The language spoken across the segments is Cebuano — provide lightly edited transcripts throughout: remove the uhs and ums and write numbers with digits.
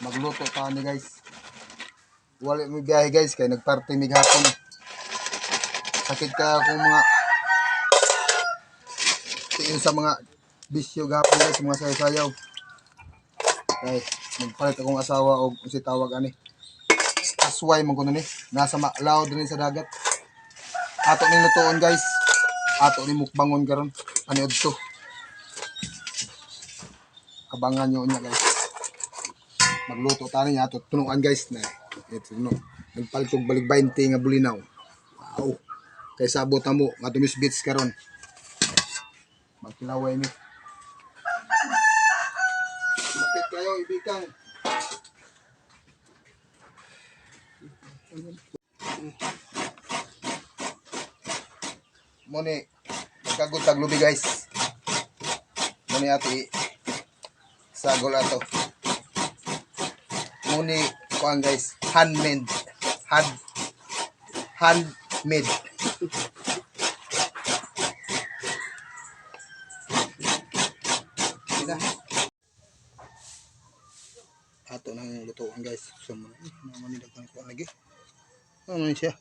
Magluto ta ni, guys. Wala mi biyahe, guys, kay nagparty mi gahapon. Sakit ka akong mga tiin sa mga bisyo gahapon, guys, mga sayaw-sayaw. Kay nagpalit akong asawa og si tawag ani. Asway man kuno ni. Nasa laod rin sa dagat. Ato ni lutuon, guys. Ato ni mukbangon karon. Ani udto. Abangan nyo niya, guys. Magluto ta niya ato tunuan, guys, na. Ito no. Nagpalit og balig 20 nga bulinaw. Wow. Kay sabot na mo nga tumis beach karon. Magkilaway mi. Lapit kayo, ibikang. Muni, magkagod taglubi, guys. Muni ati sagol ato. Muni kuan, guys, handmade. Handmade. Sila. Ato nang lutuan, guys. So mo naman ni daghan kuan lagi. Ano ni siya?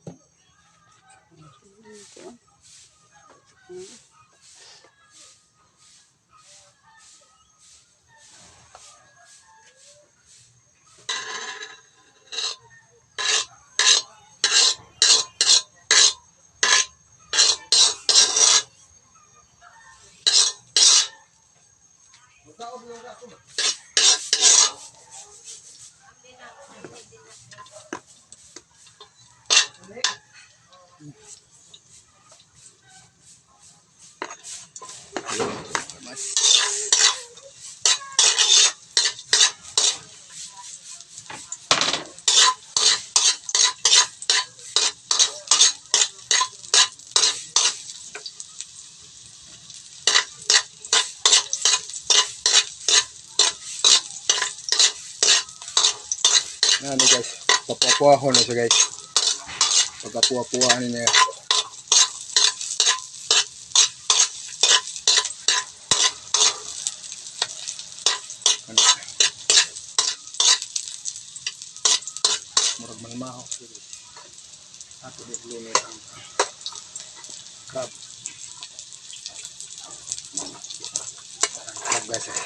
Mas. Ano, guys, papuha na siya, guys. Pagkapuha-puha niya. Ano? Murag man maho siya, guys. Ato di lunod ang crab. Ang crab, guys, eh.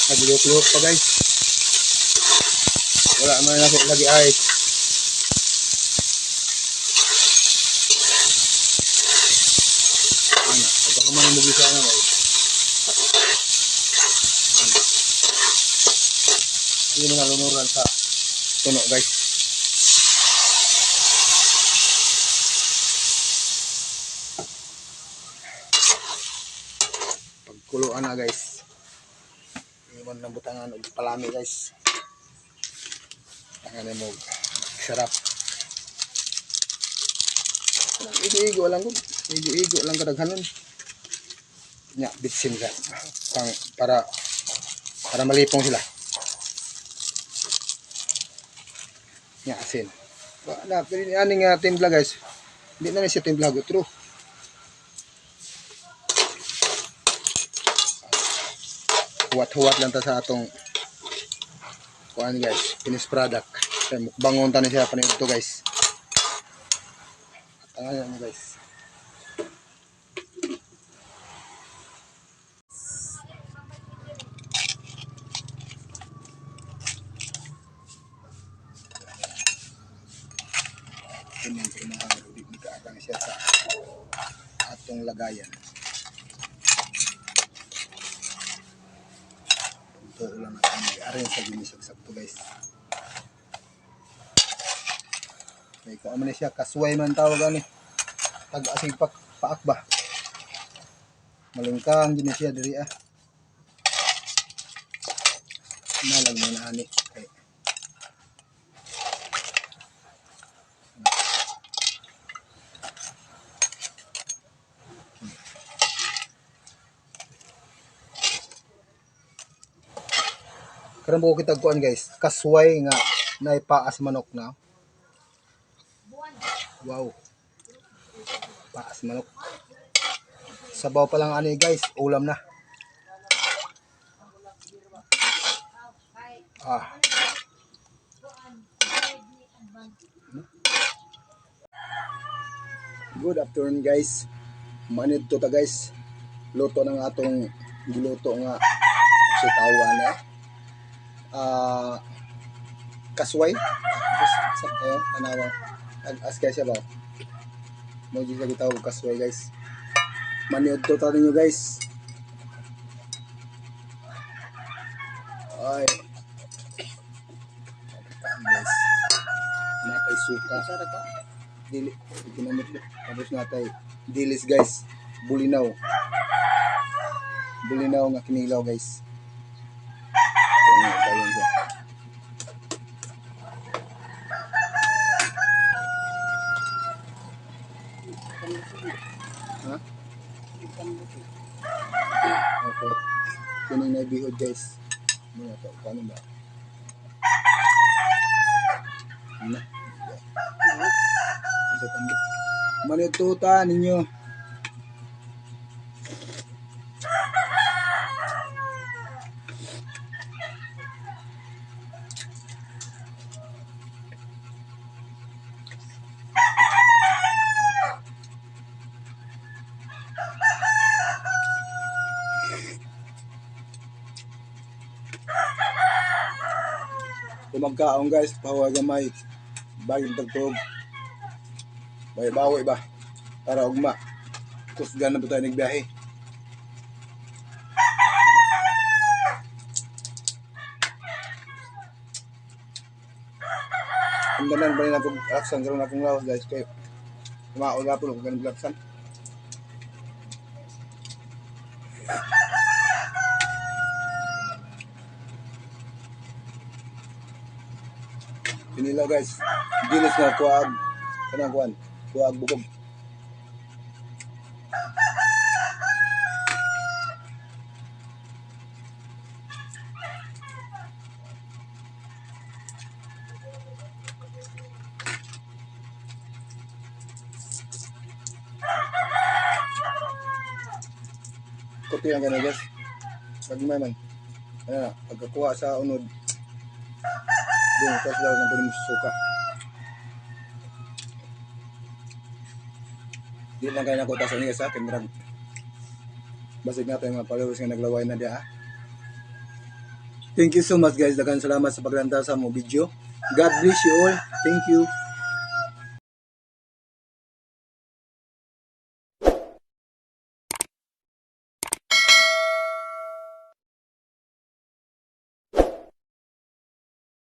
Nagluluok-luok pa, guys. Wala man ako lagi ay. Ano, pagka man mo bisa na, guys. Ano. Hindi mo nalunuran sa tuno, guys. Pagkuluan na, guys. Iwan na butangan og palami, guys. Tangan mo sarap. Igo-igo lang gud. Igo-igo lang kadaghanon. Nya bitsin ka. Pang para malipong sila. Nya asin. Wa na pero ani nga timpla, guys. Hindi na ni siya timpla go true. Huwat-huwat lang ta sa atong kuan, guys, finished product. Kay mukbangon ta ni siya paniudto, guys. Tangan mo, guys. Kini ang primahan di ni kaarang siya sa atong lagayan. Ito lang natin may sa ginisag sakto, guys. May kuha man ni siya, kasway man tawag ani. Tag-asig pak paak ba. Malingkang gini siya diri ah. Malag mo na ani. Kay karon mo kita kuan, guys, kasway nga naipaas manok na. Wow. Paas manok. Sabaw pa lang ani guys, ulam na. Ah. Good afternoon guys. Manid to ta guys. Luto ng atong giluto nga sa tawa na. Ah, kasway. Sa kayo tanawa. Ag-as guys siya ba? Mo jud siya gitawag kasway guys. Maniod to ta ninyo guys. Ay. Guys. Natay suka. Dili ginamit ko. Tapos natay dilis guys. Bulinaw. Bulinaw nga kinilaw guys. Ito nga, tayo siya. Ha? Okay. Kining na bihod guys. Muna to, paano ba? Ano? Sa tambok. Manituta ninyo. Kumagkaon guys, pahuwa gamay. Baging tagtog. Bawi-bawi ba? Para ugma. Kusgan na po tayo nagbiyahe. Ang ganan ba rin akong laksan karon akong lawas guys kay maula po kung ganun laksan. Pinilaw guys. Dilis nga kuag kanang kuan. Kuag bukog. Kuti lang ganun guys. Pagmay man. Ayan na, pagkakuha sa unod. Doon, tapos daw na mo suka. Di lang kayo nakuta sa inyo sa akin. Murag, basig natin yung mga followers nga naglaway na diya. Thank you so much guys. Daghang salamat sa paglantaw sa mo video. God bless you all. Thank you.